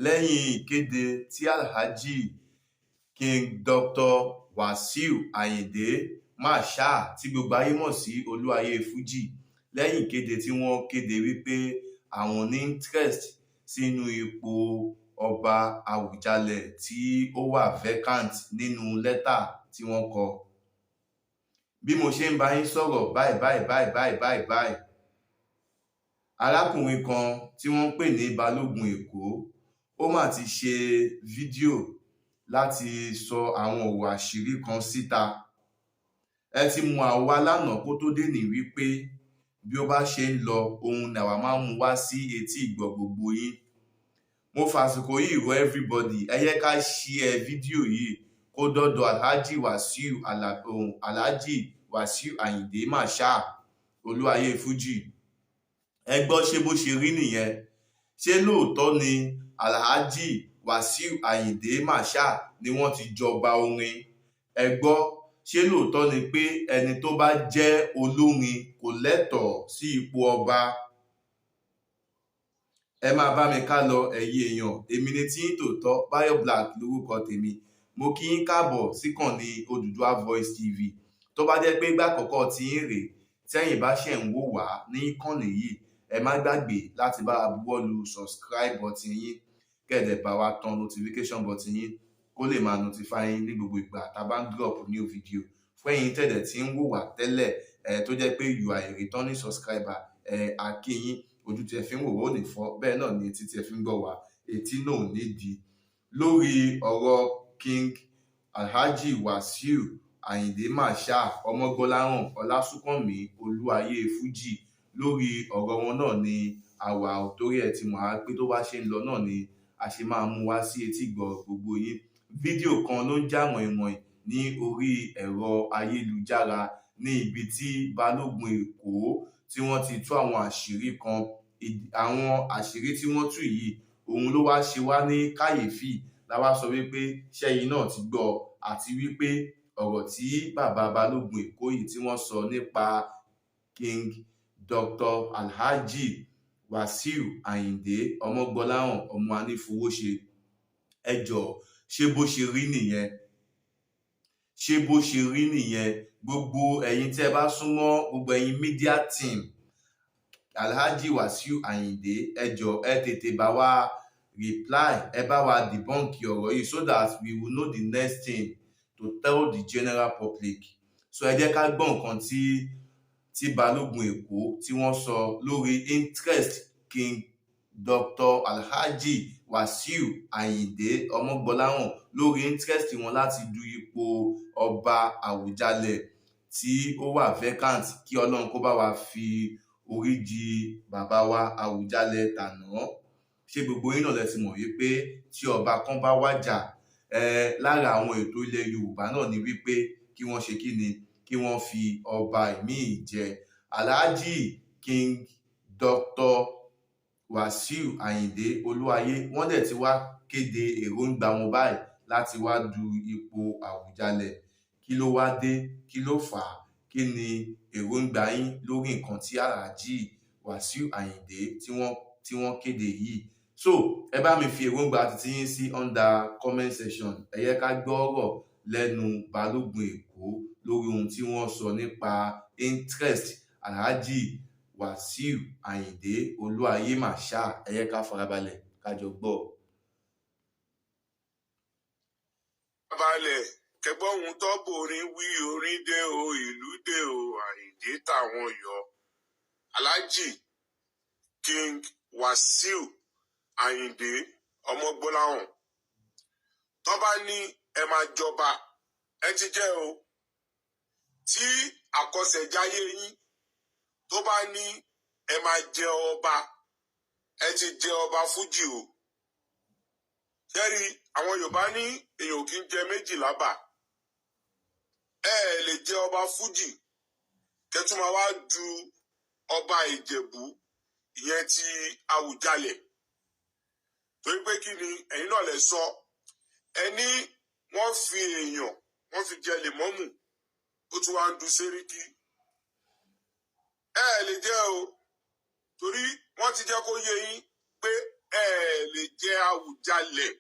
Lẹ́yìn ìkéde tí Alhaji King Dr. Wasiu Ayinde Marshal, tí gbogbo ayé mọ̀ sí Olúayé Fuji, lẹ́yìn ìkéde tí wọ́n kéde wípé àwọn ní interest sínú ipò ọba Àwùjalẹ̀ tí ó wà vacant nínú lẹ́tà tí wọ́n kọ. Bí mo ṣe ń bá yín sọ̀rọ̀ báyìí báyìí báyìí báyìí báyìí báyìí, arákùnrin kan tí wọ́n ń pè ní Balógun Èkó, ó mà ti ṣe fídíò láti sọ àwọn ọ̀rọ̀ àṣírí kan síta. Ẹ ti mọ àwa lánàá kó tó dé ní wípé bí ó bá ṣe ń lọ, òun ni àwa máa ń mú wá sí etí ìgbọ́ gbogbo yín. Mo fàsìkò yìí rọ everybody, ẹ yẹ ká share fídíò yìí kó dọ́dọ̀ Alhaji Wasiu Ayinde Marshal Olúayé Fuji. Ẹ gbọ́, ṣé bó ṣe rí nìyẹn? Ṣé lóòótọ́ ni Alhaji Wasiu Ayinde Marshal ni wọ́n ti jọba orin? Ẹ gbọ́, ṣé lóòótọ́ ni pé ẹni tó bá jẹ́ olórin kò lẹ́tọ̀ọ́ sí ipò ọba? Ẹ máa bá mi ká lọ, ẹ̀yin èèyàn. Èmi ni tí ń tòótọ́, Bayo Black lórúkọ tèmi. Mo kí yín káàbọ̀ síkànnì Odùduwà Voice TV. Tó bá jẹ́ pé ìgbà àkọ́kọ́ tí ń rèé tẹ́yìn bá ṣẹ̀ ń wò wá ní ìkànnì yìí, ẹ má gbàgbé láti bá wa buwọ́ lu subscribe button yín, kẹ́ ẹ dẹ̀ bá wa tan notification button yín kó lè máa notify yín ní gbogbo ìgbà tá a bá ń drop new video. Fún ẹ̀yin tẹ̀dẹ̀ tí ń wò wá tẹ́lẹ̀ ẹ, tó jẹ́ pé you are a returning subscriber, ẹ a kí yín. Ojú tí ẹ fi ń wò wá ò ní fọ́, bẹ́ẹ̀ náà ni etí tí ẹ fi ń gbọ́ wá, etí náà ò ní di. Lórí ọ̀rọ̀ King Alhaji Wasiu Ayinde Marshal Ọmọgbọ́láhàn Ọlásùnkànmí Olúayé Fuji, lórí ọ̀rọ̀ wọn náà ni àwa ò torí ẹ̀ ti mọ̀ á pé tó bá ṣe ń lọ náà ni a ṣe máa mú wá sí etí ìgbọ́ gbogbo yín. Fídíò kan ló ń jà mọ̀ìnmọ̀ìn ní orí ẹ̀rọ ayélujára ní ibi tí Balógun Èkó tí wọ́n ti tú àwọn àṣírí kan. Àwọn àṣírí tí wọ́n tú yìí, òun ló wá ṣe wá ní kàyéfì la wá sọ wípé ṣẹ́yìn náà ti gbọ́, àti wípé ọ̀rọ̀ tí bàbá Balógun Èkó yìí tí wọ́n sọ nípa King Dr. Alhaji Wasiu Ayinde Ọmọgbọ́láhàn ọmọ anífowóṣe. Ẹ jọ̀ọ́, ṣé bó ṣe rí nìyẹn? Ṣé bó ṣe rí nìyẹn? Gbogbo ẹ̀yin tí ẹ bá súnmọ́, gbogbo ẹ̀yin media team Alhaji Wasiu Ayinde, ẹ jọ̀ọ́, ẹ tètè bá wa reply, ẹ bá wa debunk ọ̀rọ̀ yìí so that we will know the next thing to tell the general public. So ẹ jẹ́ ká gbọ́ nǹkan tí Balógun Èkó tí wọ́n sọ lórí interest King Dr. Alhaji Wasiu Ayinde Ọmọgbọ́láhàn, lórí interest wọn láti du ipò ọba Àwùjalẹ̀ tí ó wà vacant. Kí Ọlọ́run kó bá wa fi orí jì bàbá wa Àwùjalẹ̀ tàná. Ṣé gbogbo yín náà lẹ ti mọ̀ wípé tí ọba kan bá wàjà ẹ, lára àwọn ètò ilẹ̀ Yorùbá náà ni wípé kí wọ́n ṣe kí ni, kí wọ́n fi ọba ìmíì jẹ? Alhaji King Dr. Wasiu Ayinde Olúayé, wọ́n dẹ̀ ti wá kéde èròǹgbà wọn báyìí láti wá du ipò Àwùjalẹ̀. Kí ló wá dé? Kí ló fà á? Kí ni èròǹgbà yín lórí nǹkan tí Alhaji Wasiu Ayinde tí wọ́n kéde yìí? So ẹ bá mi fi èròǹgbà titi yín sí under comment section. Ẹ yẹ ká gbọ́ ọ̀rọ̀ lẹ́nu Balógun Èkó lórí ohun tí wọ́n sọ nípa interest Alhaji Wasiu Ayinde Olúayé Marshal. Ẹ yẹ ká farabalẹ̀ ká jọ gbọ́. Balẹ̀ kẹgbọ́n ohun tó borin wí. Orin dé o, ìlú dé o, Àyìndé táwọn yọ. Alhaji King Wasiu Àyìndé Ọmọgbọ́láhàn, tó bá ní ẹ máa jọba, ẹ ti jẹ́ o. Tí àkọsẹ̀jáyé yín tó bá ní ẹ máa jẹ ọba, ẹ ti jẹ ọba fújì o. Jẹ́rí àwọn Yorùbá ní èèyàn kì í jẹ méjì lábà. Ẹ ẹ lè jẹ ọba fújì kẹtù máa wá du ọba Ìjẹ̀bú, ìyẹn ti Àwùjalẹ̀. Torí pé kí ni, ẹ̀yin náà lè sọ, ẹ ní wọ́n fi èèyàn, wọ́n fi jẹ lèmọ́mù, ó tún wá ń du sẹ́ríkì. Ẹ ẹ lè jẹ́ o, torí wọ́n ti jẹ́ kó yé yín pé ẹ ẹ lè Jẹ Àwùjalẹ̀.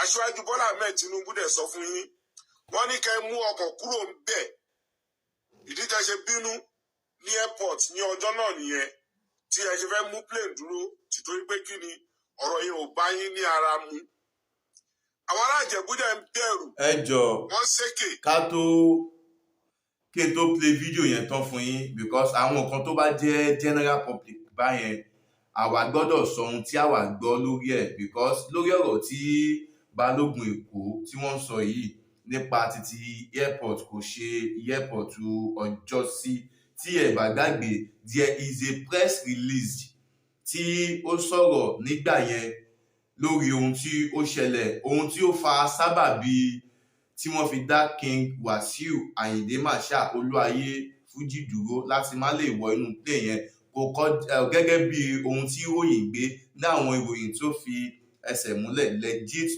Aṣíwájú Bọ́lá Ahmed Tinubu dẹ̀ sọ fún yín, wọ́n ní kẹ́ mú ọkọ̀ kúrò ń bẹ̀. Ìdí tẹ́ ṣe bínú ní airport ní ọjọ́ náà nìyẹn, tí ẹ ṣe fẹ́ mú plane dúró, tìtorí pé kí ni, ọ̀rọ̀ yẹn ò bá yín ní ara mu. Àwọn ará Ìjẹ̀bú dẹ̀ ń bẹ̀rù. Ẹ jọ. Wọ́n ṣèkè. Ká tó kí n tó play video yẹn tán fún yín, because àwọn nǹkan tó bá jẹ́ general public báyẹn, àwa gbọ́dọ̀ sọ ohun tí àwa gbọ́ lórí ẹ̀, because lórí ọ̀rọ̀ tí Balógun Èkó tí wọ́n ń sọ yìí nípa títí airport, kò ṣe airport ọjọ́sí. Tí ẹ bá gbàgbé, there is a press release tí ó sọ̀rọ̀ nígbà yẹn lórí ohun tí ó ṣẹlẹ̀, ohun tí ó fa sábàbí tí wọ́n fi dá King Wasiu Ayinde Marshal Olúayé Fuji dúró láti má lè wọ inú plane yẹn. Kò kọ́ gẹ́gẹ́ bí ohun tí ìròyìn gbé ní àwọn ìròyìn tó fi ẹsẹ̀ múlẹ̀, legit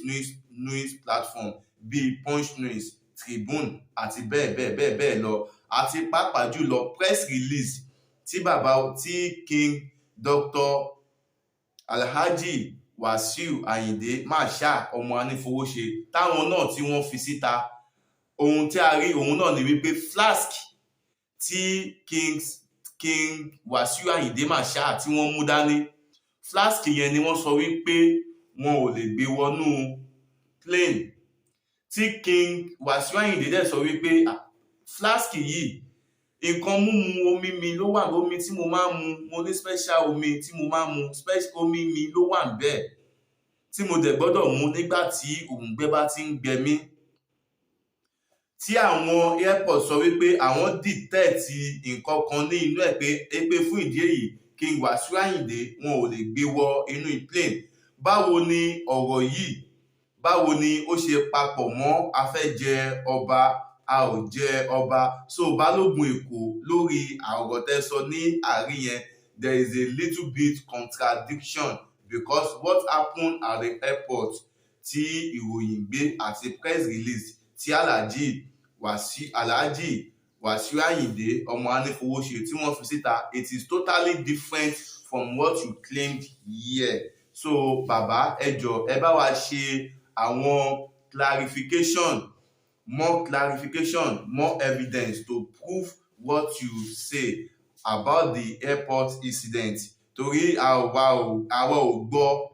news platform bíi Punch News, Tribune àti bẹ́ẹ̀ bẹ́ẹ̀ bẹ́ẹ̀ bẹ́ẹ̀ lọ, àti pàápàá jùlọ press release tí bàbá tí King Dr. Alhaji Wasiu Ayinde Marshal ọmọ anífowóṣe táwọn náà tí wọ́n fi síta. Ohun tí a rí òun náà ni wípé flask tí King Wasiu Ayinde Marshal tí wọ́n mú dání, flask yẹn ni wọ́n sọ wípé wọn ò lè gbé wọnú plane, tí King Wasiu Ayinde dẹ̀ sọ wípé, "Ah, flask yìí, nǹkan múmu omi mi ló wà, omi tí mo máa ń mu, mo ní special omi tí mo máa ń mu, special omi mi ló wà níbẹ̀ tí mo dẹ̀ gbọ́dọ̀ mu nígbà tí òǹgbẹ bá ti ń gbẹ mí." Tí àwọn airport sọ wípé àwọn detect nǹkan kan ní inú ẹ̀, pé fún ìdí èyí, King Wasiu Ayinde, wọn ò lè gbé wọ inú plane. Báwo ni ọ̀rọ̀ yìí, báwo ni ó ṣe papọ̀ mọ́ a fẹ́ jẹ ọba, a ò jẹ ọba? So Balógun Èkó, lórí ọ̀rọ̀ tẹ́ sọ ní àárín yẹn, there is a little bit contradiction, because what happened at the airport tí ìròyìn gbé àti press release tí Alhaji Wasiu Ayinde ọmọ anífowóṣe tí wọ́n fi síta, it is totally different from what you claimed here. So bàbá, ẹ jọ̀ọ́, ẹ bá wa ṣe àwọn clarification, more clarification, more evidence to prove what you say about the airport incident, torí àwa ò gbọ́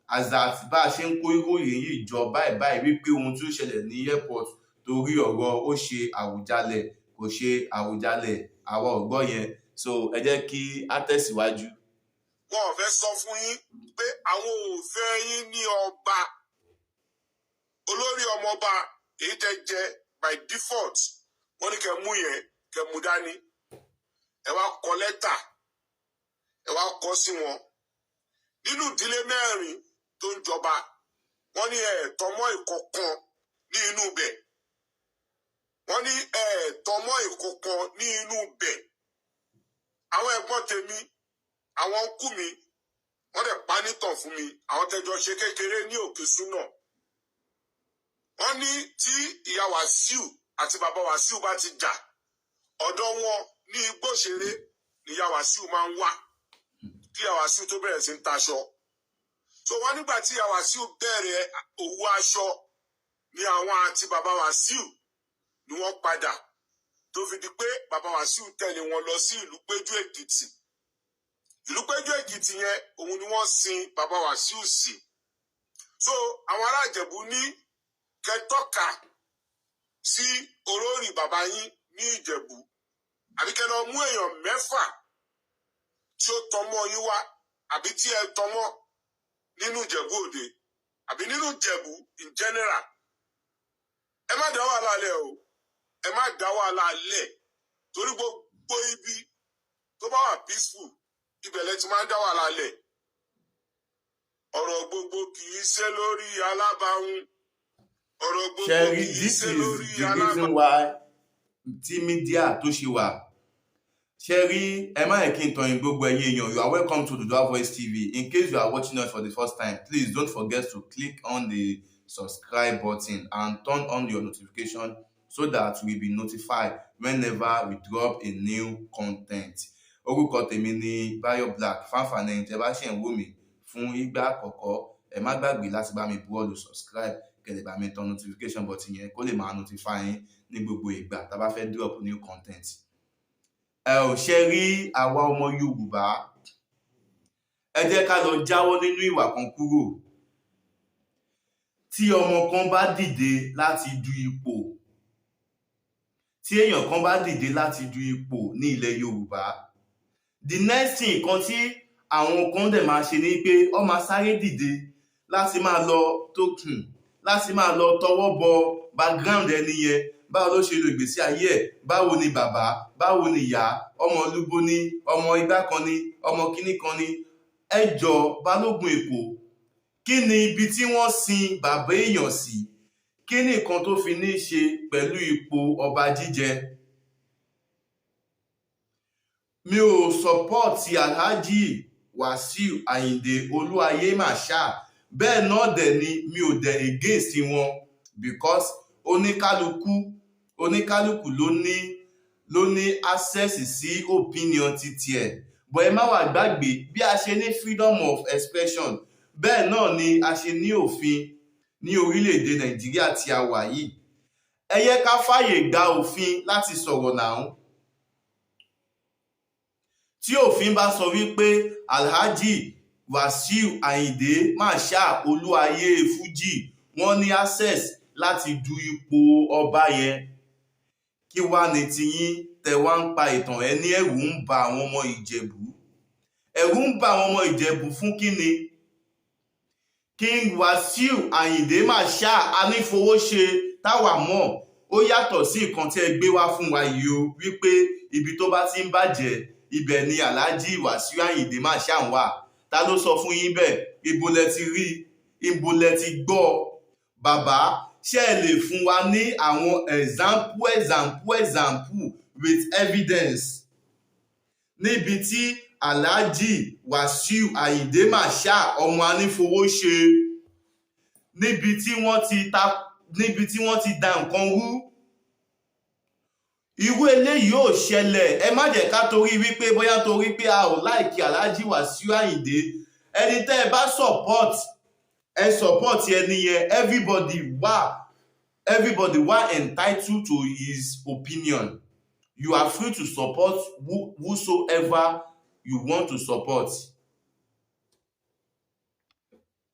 as at bá a ṣe ń kó ìròyìn yìí jọ báyìí báyìí wípé ohun tí ó ṣẹlẹ̀ ní airport torí ọ̀rọ̀ ó ṣe Àwùjalẹ̀, kò ṣe Àwùjalẹ̀, àwa ò gbọ́ yẹn. So ẹ jẹ́ kí á tẹ̀síwájú. Wọn ò fẹ́ sọ fún yín pé àwọn ò fẹ́ yín ní ọba, olórí ọmọọba èyí tẹ́ jẹ by default. Wọ́n ní kẹ́ mú yẹn, kẹ́ mú dání. Ẹ wá kọ lẹ́tà, ẹ wá kọ sí wọn nínú ìdílé mẹ́rin tó ń jọba. Wọ́n ní ẹ tọmọ ìkọ̀kan ní inú bẹ̀. Wọ́n ní ẹ tọmọ ìkọ̀kan ní inú bẹ̀. Àwọn ẹ̀gbọ́n tèmi, àwọn uncle mi, wọ́n dẹ̀ pa nítàn fún mi, àwọn tẹ́jọ ṣe kékeré ní Òkè Súnà. Wọ́n ní tí ìyá Wàsíù àti bàbá Wàsíù bá ti jà, ọ̀dọ̀ wọn ní Igbóṣeré ní ìyá Wàsíù máa ń wá, kí ìyá Wàsíù tó bẹ̀rẹ̀ sí ń taṣọ. So wọ́n nígbà tí ìyá Wàsíù bẹ̀rẹ̀ òwò aṣọ ní àwọn àti bàbá Wàsíù ni wọ́n padà, tó fi di pé bàbá Wàsíù tẹ̀lé wọn lọ sí ìlú Péjú Èkìtì. Ìlú Péjú Èkìtì yẹn, òun ni wọ́n sin bàbá Wàsíù sí. So àwọn ará Ìjẹ̀bú ní kẹtọ́ka sí olórí bàbá yín ní Ìjẹ̀bú, àbí kẹ́ lọ mú èèyàn mẹ́fà tí ó tọmọ yín wá, àbí tí ẹ tọmọ nínú Ìjẹ̀bú Òde àbí nínú Ìjẹ̀bú in general. Ẹ má dá wàhálà lẹ̀ o, ẹ má dá wàhálà lẹ̀, torí gbogbo ibi tó bá wà peaceful, ibẹ̀ lẹ ti máa ń dá wàhálà lẹ̀. Ọ̀rọ̀ gbogbo kì í ṣe lórí alábàáhùn, ọ̀rọ̀ gbogbo Ṣẹ́rí, kì í this ṣe is lórí the reason alábàáhùn. why tí media tó ṣe wà. Ṣẹ́rí, ẹ má yẹ kí n tàn yín, gbogbo ẹ̀yin èèyàn. You are welcome to Oduduwa Voice TV. In case you are watching us for the first time, please don't forget to click on the subscribe button and turn on your notification so that you will be notified whenever we drop a new content. Orúkọ tèmi ni Bayo Black. Fáfàní ẹ̀yin tẹ́ bá ṣẹ̀ ń wò mí fún ìgbà àkọ́kọ́. Ẹ má gbàgbé láti bá mi buwọ́lu subscribe, kẹ́ lè bá mi tan notification button yẹn kó lè máa notify yín ní gbogbo ìgbà tá a bá fẹ́ drop new content. Ẹ ò ṣe rí àwa ọmọ Yorùbá, ẹ jẹ́ ká lọ jáwọ́ nínú ìwà kan kúrò. Tí ọmọ kan bá dìde láti du ipò, tí èèyàn kan bá dìde láti du ipò ní ilẹ̀ Yorùbá, the next thing kan tí àwọn kan dẹ̀ máa ṣe ni pé ó máa sáré dìde láti máa lọ tó kùn, láti máa lọ tọwọ́ bọ background ẹni yẹn. Báwo ló ṣe lo ìgbésí ayé ẹ̀? Báwo ni bàbá? Báwo ni ìyá? Ọmọ olúbo ní, ọmọ igbá kan ní, ọmọ kínní kan ní. Ẹ jọ, Balógun Èkó, kí ni ibi tí wọ́n sin bàbá èèyàn sí? Kí ni nǹkan tó fi ní í ṣe pẹ̀lú ipò ọba jíjẹ? Mi ò support Alhaji Wasiu Ayinde Olúayé Marshal, bẹ́ẹ̀ náà dẹ̀ ni mi ò dẹ̀ against wọn, because oníkálukú ló ní access sí opinion ti tiẹ̀. But ẹ má wá gbàgbé, bí a ṣe ní freedom of expression, bẹ́ẹ̀ náà ni a ṣe ní òfin ní orílẹ̀-èdè Nàìjíríà tí a wà yìí. Ẹ yẹ ká fààyè gba òfin láti sọ̀rọ̀ náà. Tí òfin bá sọ wípé Alhaji Wasiu Ayinde Marshal Olúayé Fuji, wọ́n ní access láti du ipò ọba yẹn, kí wá ní tiyín tẹ wá ń pa ìtàn? Ẹ ní ẹ̀rù ń ba àwọn ọmọ Ìjẹ̀bú. Ẹ̀rù ń ba àwọn ọmọ Ìjẹ̀bú fún kíni? King Wasiu Ayinde Marshal Anífowóṣe táwa mọ̀, ó yàtọ̀ sí nǹkan tí ẹ gbé wá fún wa yìí o, wípé ibi tó bá ti ń bàjẹ́, ibẹ̀ ni Alhaji Wasiu Ayinde Marshal wà. Ta ló sọ fún yín bẹ́ẹ̀? Ibo lẹ ti rí? Ibo lẹ ti gbọ́? Bàbá, ṣé ẹ lè fún wa ní àwọn example, example, example with evidence níbi tí Alhaji Wasiu Ayinde Marshal ọmọ Anífowóṣe, níbi tí wọ́n ti ta, níbi tí wọ́n ti da nǹkan rú? Irú eléyìí ò ṣẹlẹ̀. Ẹ má jẹ́ ká torí wípé bóyá torí pé a ò like Alhaji Wasiu Ayinde, ẹni tẹ́ ẹ bá support, ẹ support ẹni yẹn. Everybody wà entitled to his opinion. You are free to support whosoever you want to support.